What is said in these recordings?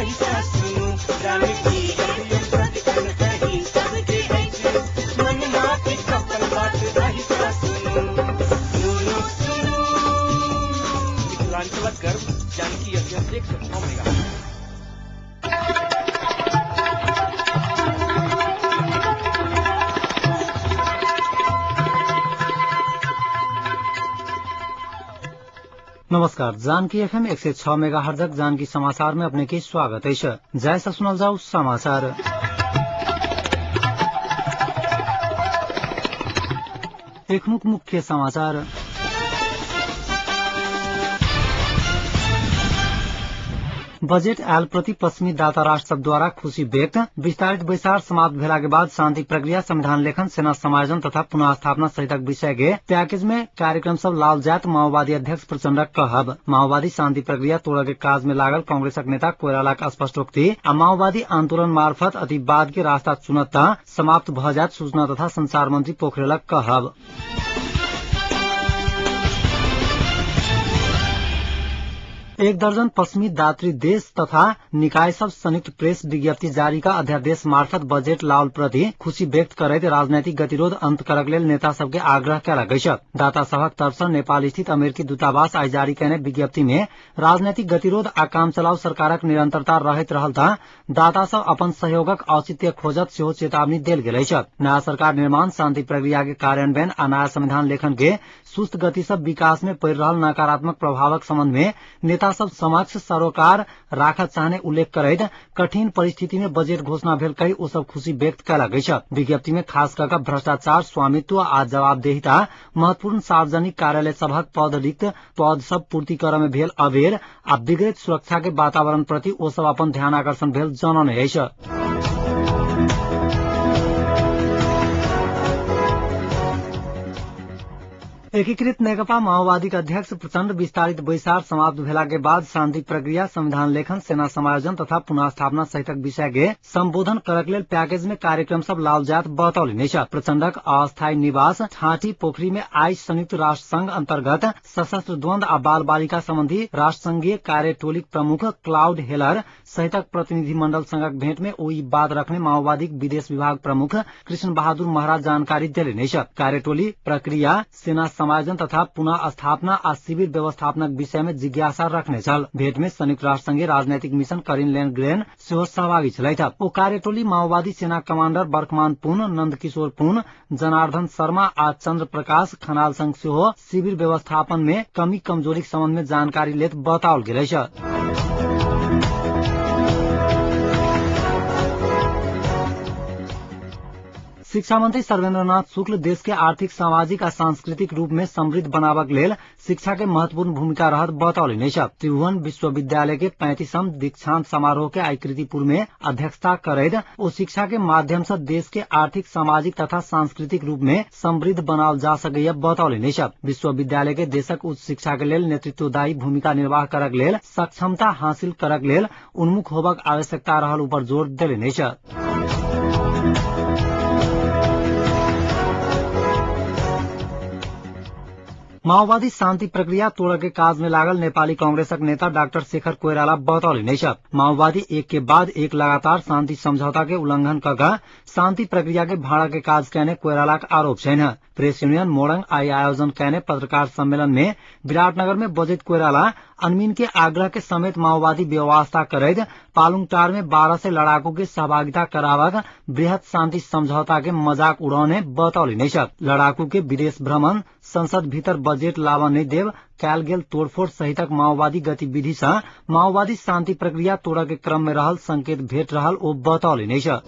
अहिसँ सुनू। जानकी एफएम सदिखन अहीं सबके अछि मन माफिक अपन बात अहिसँ सुनू। सुनू सुनू मिथिलांचलक गर्व जानकी एफएम 106 मेगाहर्ट्ज। नमस्कार, जानकी एफएम 106 मेगाहर्जक जानकी समाचार में अपने के स्वागत अछि। जय से सुनल जाऊ समाचार। एखनुक मुख्य समाचार। बजेट आयल प्रति पश्चिमी दाता राष्ट्र सब द्वारा खुशी व्यक्त। विस्तारित बैसार समाप्त भेला के बाद शांति प्रक्रिया, संविधान लेखन, सेना समायोजन तथा पुनः स्थापना सहितक विषय के पैकेज में कार्यक्रम सब लाल जात माओवादी अध्यक्ष प्रचण्डक कहब। माओवादी शांति प्रक्रिया तोड़ऽ के काज में लागल कांग्रेसक नेता कोइरालाक स्पष्टोक्ति आ माओवादी आंदोलन मार्फत अतिवाद के रास्ता चुनत त समाप्त भऽ जायत सूचना तथा संचार मंत्री पोखरेलक कहब। एक दर्जन पश्चिमी दात्री देश तथा निकाय सब संयुक्त प्रेस विज्ञप्ति जारी का अध्यादेश मार्फत बजेट लाओल प्रति खुशी व्यक्त करैत राजनैतिक गतिरोध अंत करक लेल नेता सबके आग्रह कयलक अछि। दाता सभक तरफ सँ नेपाल स्थित अमेरिकी दूतावास आइ जारी कयने विज्ञप्ति में राजनैतिक गतिरोध आ काम चलाऊ सरकारक निरंतरता रहैत रहल त दाता सब अपन सहयोगक औचित्य खोजत सेहो चेतावनी देल गेल अछि। नया सरकार निर्माण, शांति प्रक्रिया के कार्यान्वयन आ नया संविधान लेखन के सुस्त गति सँ विकास में पड़ि रहल नकारात्मक प्रभावक संबंध में नेता सब समक्ष सरोकार राखऽ चाहने उल्लेख करैत कठिन परिस्थिति में बजेट घोषणा भेल कहि ओ सब खुशी व्यक्त कयलक अछि। विज्ञप्ति में खास कऽ कऽ भ्रष्टाचार, स्वामित्व आ जवाबदेहिता, महत्वपूर्ण सार्वजनिक कार्यालय सभक पद रिक्त पद सब पूर्ति करऽ में भेल अबेर आ बिगड़ैत सुरक्षा के वातावरण प्रति ओ सब अपन ध्यानाकर्षण भेल जनौने अछि। एकीकृत नेकपा माओवादीक अध्यक्ष प्रचण्ड विस्तारित बैसार समाप्त भेला के बाद शांति प्रक्रिया, संविधान लेखन, सेना समायोजन तथा पुनर्स्थापना सहितक विषय के संबोधन करक लेल पैकेज में कार्यक्रम सब लाओल जायत बतौलनि अछि। प्रचण्डक अस्थायी निवास ठाठी पोखरी में आइ संयुक्त राष्ट्र संघ अंतर्गत सशस्त्र द्वंद आ बाल बालिका संबंधी राष्ट्रसंघीय कार्य टोलीक प्रमुख क्लाउड हेलर सहितक प्रतिनिधि मंडल संगक भेंट में ओ ई बात रखने माओवादीक विदेश विभाग प्रमुख कृष्ण बहादुर महरा जानकारी देलनि अछि। कार्यटोली प्रक्रिया, सेना समायोजन तथा पुनः स्थापना आ शिविर व्यवस्थापनक विषय में जिज्ञासा रखने छल। भेंट में संयुक्त राष्ट्र संघीय राजनैतिक मिशन करिन लेन ग्रेन सेहो सहभागी छलथि। ओ कार्यटोली माओवादी सेना कमांडर बर्खमान पुन, नंदकिशोर पुन, जनार्दन शर्मा आ चंद्र प्रकाश खनाल संग सेहो शिविर व्यवस्थापन में कमी कमजोरीक संबंध में जानकारी लेत बताओल गेल अछि। शिक्षा मंत्री सर्वेन्द्रनाथ शुक्ल देश के आर्थिक, सामाजिक आ सांस्कृतिक रूप में समृद्ध बनाबक लेल शिक्षा के महत्वपूर्ण भूमिका रहत बतौलनि अछि। त्रिभुवन विश्वविद्यालय के 35म दीक्षांत समारोह के आइ कीर्तिपुर में अध्यक्षता करैत ओ शिक्षा के माध्यम से देश के आर्थिक, सामाजिक तथा सांस्कृतिक रूप में समृद्ध बनाओल जा सकैया बतौलनि अछि। विश्वविद्यालय के देशक उच्च शिक्षा के लेल नेतृत्वदायी भूमिका निर्वाह करक लेल सक्षमता हासिल करक लेल उन्मुख होबक आवश्यकता रहल ऊपर जोर देलनि अछि। माओवादी शांति प्रक्रिया तोड़ऽ के काज में लागल नेपाली कांग्रेसक नेता डॉक्टर शेखर कोइराला बतौलनि अछि। माओवादी एक के बाद एक लगातार शांति समझौता के उल्लंघन कऽ कऽ शांति प्रक्रिया के भाड़ा के काज कयने कोइरालाक आरोप छैन। प्रेस यूनियन मोरंग आइ आयोजन कयने पत्रकार सम्मेलन में विराटनगर में बजैत कोइराला अनमीन के आग्रह के समेत माओवादी व्यवस्था करैत पालुङटार में 1200 लड़ाकू के सहभागिता करावक बृहत शांति समझौता के मजाक उड़ौने बतौलनि अछि। लड़ाकू के विदेश भ्रमण, संसद भीतर बजेट लाबऽ नहि देब, कयल गेल तोड़फोड़ सहितक माओवादी गतिविधि सँ माओवादी शांति प्रक्रिया तोड़ऽ के क्रम में रहल संकेत भेट रहल ओ बतौलनि अछि।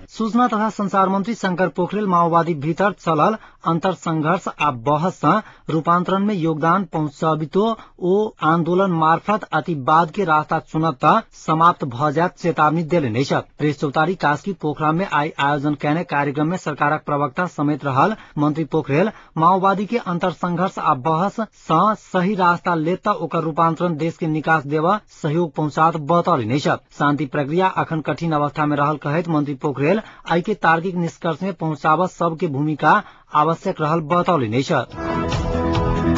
सूचना तथा संचार मंत्री शंकर पोखरेल माओवादी भीतर चलल अंतर संघर्ष आ बहस सँ रूपांतरण में योगदान पहुंचबितो ओ आंदोलन मार्फत अतिवाद के रास्ता चुनत त समाप्त भऽ जायत चेतावनी देलनि अछि। प्रेस चौतारी कास्की पोखरा में आइ आयोजन कयने कार्यक्रम में सरकारक प्रवक्ता समेत रहल मंत्री पोखरेल माओवादी के अंतर संघर्ष आ बहस सँ सही रास्ता लेत त ओकर रूपांतरण देश के निकास देबऽ सहयोग पहुंचात बतौलनि अछि। शांति प्रक्रिया अखन कठिन अवस्था में रहल कहैत मंत्री पोखरेल एहि के तार्किक निष्कर्ष में पहुंचाबऽ सबके भूमिका आवश्यक रहल बतौलनि अछि।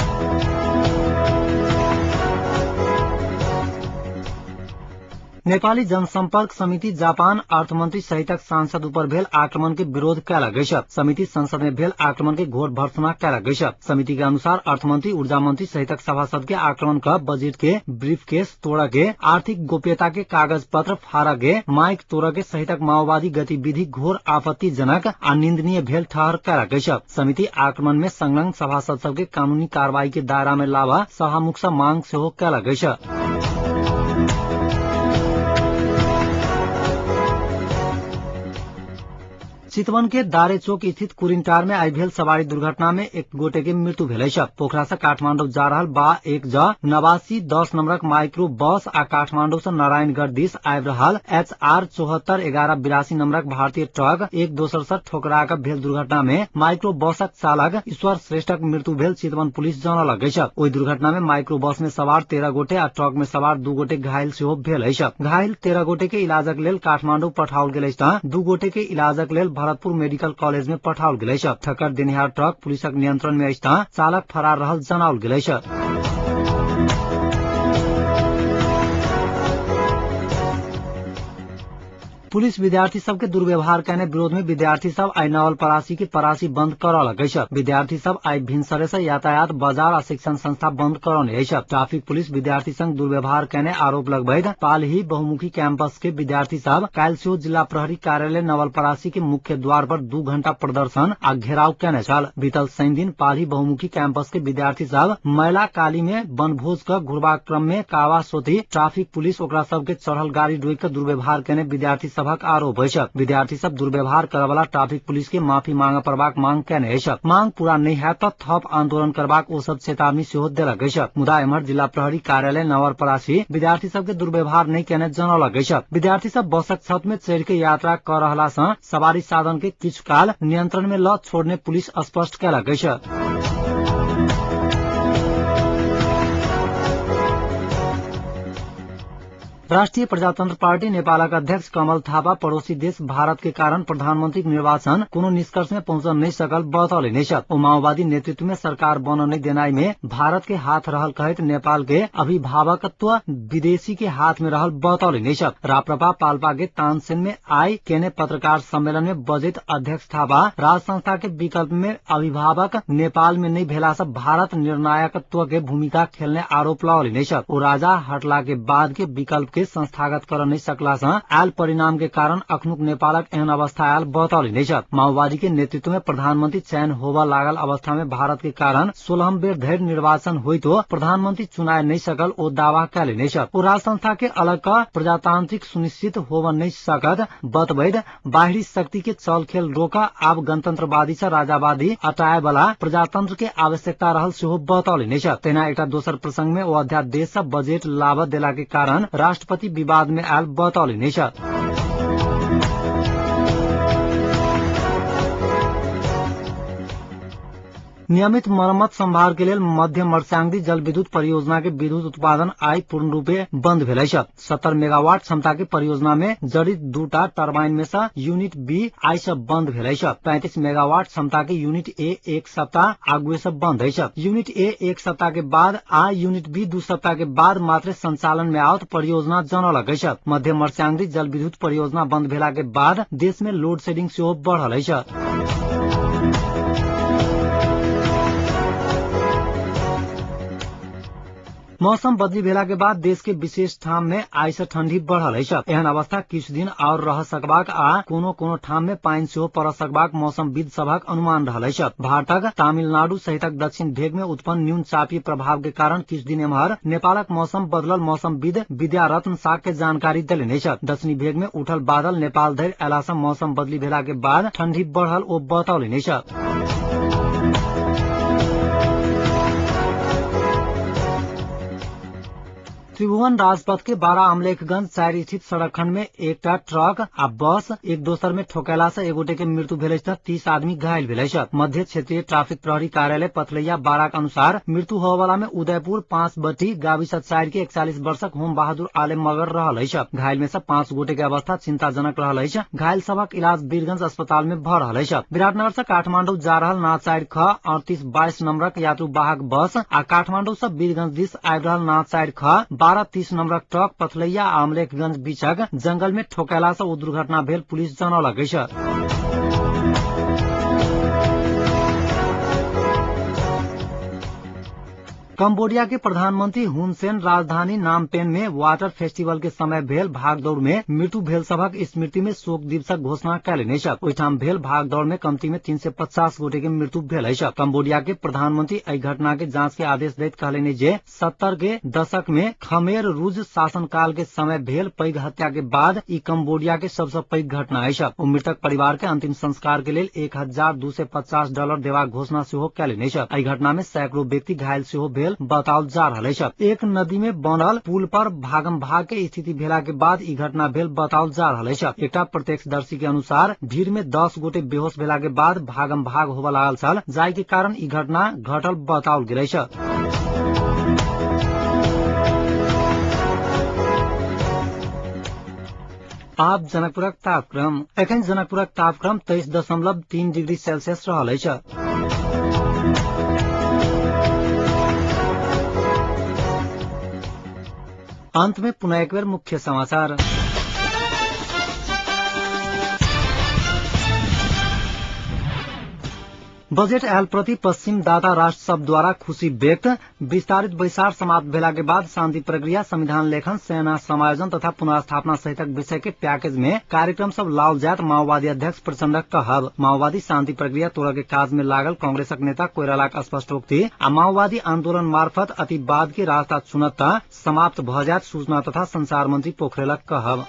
नेपाली जनसम्पर्क समिति जापान अर्थमन्त्री सहितक सांसद उपर भेल आक्रमण के विरोध कयलक अछि। समिति संसद में भेल आक्रमण के घोर भर्त्सना कयलक अछि। समिति के अनुसार अर्थमन्त्री, ऊर्जा मंत्री सहितक सभासद के आक्रमण क बजट के ब्रीफकेस तोड़ के, आर्थिक गोप्यता के कागज पत्र फाड़ के, माइक तोड़ के सहितक माओवादी गतिविधि घोर आपत्तिजनक आ निंदनीय भेल ठहर कयलक अछि। समिति आक्रमण में संलग्न सभासद सबके कानूनी कार्रवाई के दायरा में लावा सभामुख सँ मांग सेहो कयलक अछि। चितवन के दारेचोक स्थित कुरिन्टार में आई भेल सवारी दुर्घटना में एक गोटे के मृत्यु भेल अछि। पोखरा से काठमांडू जा रहल बा 1 ज 8910 नंबरक माइक्रो बस आ काठमांडू से नारायणगढ़ दिस आबि रहल HR 741182 नंबरक भारतीय ट्रक एक दोसर से ठोकरा कऽ भेल दुर्घटना में माइक्रो बसक चालक ईश्वर श्रेष्ठक मृत्यु भेल चितवन पुलिस जनौलक अछि। ओहि दुर्घटना में माइक्रो बस में सवार 13 गोटे आ ट्रक में सवार 2 गोटे घायल सेहो भेल अछि। घायल 13 गोटे के इलाजक लेल काठमांडू पठाओल गेल अछि तऽ 2 गोटे के इलाजक लेल भरतपुर मेडिकल कॉलेज में पठाओल गेल अछि। ठक्कर देनिहार ट्रक पुलिसक नियंत्रण में अछि तऽ चालक फरार रहल जनाओल गेल अछि। पुलिस विद्यार्थी सबके दुर्व्यवहार कयने विरोध में विद्यार्थी सब आइ नवलपरासी के परासी बंद करौलक अछि। विद्यार्थी सब आइ भिनसरे से यातायात, बाजार आ शिक्षण संस्था बंद करौने अछि। ट्रैफिक पुलिस विद्यार्थी संग दुर्व्यवहार कयने आरोप लगबैत पालही बहुमुखी कैंपस के विद्यार्थी सब काल्हि सेहो जिला प्रहरी कार्यालय नवलपरासी के मुख्य द्वार पर 2 घंटा प्रदर्शन आ घेराव कयने छल। बीतल शनि दिन पालही बहुमुखी कैंपस के विद्यार्थी सब मैला काली में वनभोज क घुरबाक क्रम में कावासोती ट्रैफिक पुलिस ओकरा सबके चढ़ल गाड़ी रोकि कऽ दुर्व्यवहार कयने विद्यार्थी सभक आरोप अछि। विद्यार्थी सब दुर्व्यवहार करऽवला ट्रैफिक पुलिस के माफी मांगऽ पड़बाक मांग कयने अछि। मांग पूरा नहि हैत तऽ थप आंदोलन करबाक ओ सब चेतावनी सेहो देलक अछि। मुदा एम्हर जिला प्रहरी कार्यालय नवलपरासी विद्यार्थी सबके दुर्व्यवहार नहि कयने जनौलक अछि। विद्यार्थी सब बसक छत में चढ़ि के यात्रा कऽ रहला सँ सवारी साधन के किछु काल नियंत्रण में लऽ छोड़ने पुलिस स्पष्ट कयलक अछि। राष्ट्रिय प्रजातन्त्र पार्टी नेपालक अध्यक्ष कमल थापा पड़ोसी देश भारत के कारण प्रधानमंत्री निर्वाचन कोनो निष्कर्ष में पहुंचल नहीं सकल बतौलनि अछि। ओ माओवादी नेतृत्व में सरकार बनऽ नहीं देनाई में भारत के हाथ रहल कहैत नेपाल के अभिभावकत्व विदेशी के हाथ में रहल बतौलनि अछि। राप्रपा पाल्पा के तानसेन में आइ केने पत्रकार सम्मेलन में बजैत अध्यक्ष थापा राज संस्था के विकल्प में अभिभावक नेपाल में नहीं भेला से भारत निर्णायकत्व के भूमिका खेलने आरोप लगौलनि अछि। ओ राजा हटला के बाद के विकल्प के संस्थागत कर नहीं सकला से आयल परिणाम के कारण अखनुक नेपालक एहन अवस्था आयल बतौलनि अछि। माओवादी के नेतृत्व में प्रधानमंत्री चयन होबऽ लागल अवस्था में भारत के कारण 16 बेर धरि निर्वाचन होइतो प्रधानमंत्री चुनाय नहीं सकल ओ दावा कयलनि अछि। ओ राज संस्था के अलग कऽ प्रजातांत्रिक सुनिश्चित होबऽ नहीं सकत बतबैत बाहरी शक्ति के चल खेल रोक आब गणतंत्रवादी से राजावादी हटाए वाला प्रजातंत्र के आवश्यकता रहल सेहो बतौलनि अछि। तहिना एकटा दोसर प्रसंग में ओ अध्यादेश से बजट लाभ देला के कारण राष्ट्रपति विवाद में आयल बतौलनि अछि। नियमित मरम्मत संभार के लेल मध्य मर्स्याङ्दी जलविद्युत परियोजना के विद्युत उत्पादन आइ पूर्ण रूपे बंद भेल अछि। 70 मेगावाट क्षमता के परियोजना में जड़ित 2टा टरबाइन में से यूनिट बी I से बंद भेल अछि। 35 मेगावाट क्षमता के यूनिट ए 1 सप्ताह आगुए से बंद अछि। यूनिट ए 1 सप्ताह के बाद आ यूनिट बी 2 सप्ताह के बाद मात्र संचालन में आओत परियोजना जनौलक अछि। मध्य मर्स्याङ्दी जलविद्युत परियोजना बंद भेला के बाद देश में लोड शेडिंग सेहो बढ़ल अछि। मौसम बदली भेला के बाद देश के विशेष ठाम में आइ से ठंडी बढ़ल अछि। एहन अवस्था किछु दिन और रह सकबाक आ कोनो कोनो ठाम में पानि सेहो पड़ सकबाक मौसमविद सभक अनुमान रहल अछि। भारतक तमिलनाडु सहितक दक्षिण भेग में उत्पन्न न्यून चापीय प्रभाव के कारण किछु दिन एम्हर नेपालक मौसम बदलल मौसमविद विद्यारत्न साग के जानकारी देलनि अछि। दक्षिणी भेग में उठल बादल नेपाल धरि अयला सँ मौसम बदली भेला के बाद ठंडी बढ़ल ओ बतौलनि अछि। त्रिभुवन राजपथ के 12 अमलेखगंज 4 स्थित सड़क खंड में एकटा ट्रक आ बस एक दोसर में ठोकयला से एक गोटे के मृत्यु भेल अछि 30 आदमी घायल भेल अछि। मध्य क्षेत्रीय ट्रैफिक प्रहरी कार्यालय पथलैया 12 के अनुसार मृत्यु होबय में उदयपुर 5 बटी गाविस 4 के 41 वर्षक होम बहादुर आलम मगर रहल अछि। घायल में से 5 गोटे के अवस्था चिंताजनक रहल अछि। घायल सभक इलाज वीरगंज अस्पताल में भ रहल अछि। विराटनगर से काठमांडू जा रहल ना 4 ख 3822 नंबरक यात्रु वाहक बस आ काठमांडू से वीरगंज दिस आबि रहल ना 4 ख 1230 नम्बरक ट्रक पथलैया आ अमलेखगंज बीचक जंगल में ठोकयला सँ ओ दुर्घटना भेल पुलिस जनौलक अछि। कंबोडिया के प्रधानमंत्री हुन सेन राजधानी नामपेन में वाटर फेस्टिवल के समय भेल भागदौड़ में मृत्यु भेल सभक स्मृति में शोक दिवसक घोषणा कयलनि अछि। ओहिठाम भेल भागदौड़ में कम्ती में 350 गोटे के मृत्यु भेल अछि। कंबोडिया के प्रधानमंत्री एहि घटना के जांच के आदेश दैत कहलनि जे 70 के दशक में खमेर रूज शासनकाल के समय भेल पैघ हत्या के बाद ई कंबोडिया के सबसँ पैघ घटना अछि। ओ मृतक परिवार के अंतिम संस्कार के लेल $1,250 देबाक घोषणा सेहो कयलनि अछि। एहि घटना में सैकड़ों व्यक्ति घायल सेहो भेल बताओल जा रहल अछि। एक नदी में बनल पुल पर भागम भाग के स्थिति भेला के बाद ई घटना भेल बताओल जा रहल अछि। एकटा प्रत्यक्षदर्शी के अनुसार भीड़ में 10 गोटे बेहोश भेला के बाद भागम भाग होबय लागल छल, जाहि के कारण ई घटना घटल बताओल गेल अछि। आब जनकपुरक तापक्रम। एखन जनकपुरक तापक्रम 23.3 डिग्री सेल्सियस रहल अछि। अंत में पुनः एक बेर मुख्य समाचार। बजेट आयल प्रति पश्चिम दाता राष्ट्र सब द्वारा खुशी व्यक्त। विस्तारित बैसार समाप्त भेला के बाद शांति प्रक्रिया, संविधान लेखन, सेना समायोजन तथा पुनर्स्थापना सहितक विषय के पैकेज में कार्यक्रम सब लाओल जायत माओवादी अध्यक्ष प्रचण्डक कहब। माओवादी शांति प्रक्रिया तोड़ऽ के काज में लागल कांग्रेसक नेता कोइरालाक स्पष्टोक्ति आ माओवादी आंदोलन मार्फत अतिवाद के रास्ता चुनत त समाप्त भऽ जायत सूचना तथा संचार मंत्री पोखरेलक कहब।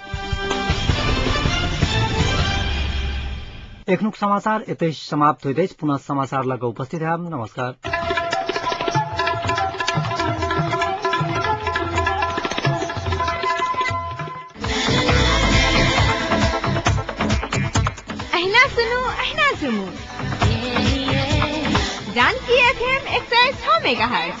एखनुक समाचार एतै समाप्त होइत अछि। पुनः समाचार लग उपस्थित हैब। नमस्कार। अहिना सुनू अहिना झुमू। Janaki FM 106 megahertz.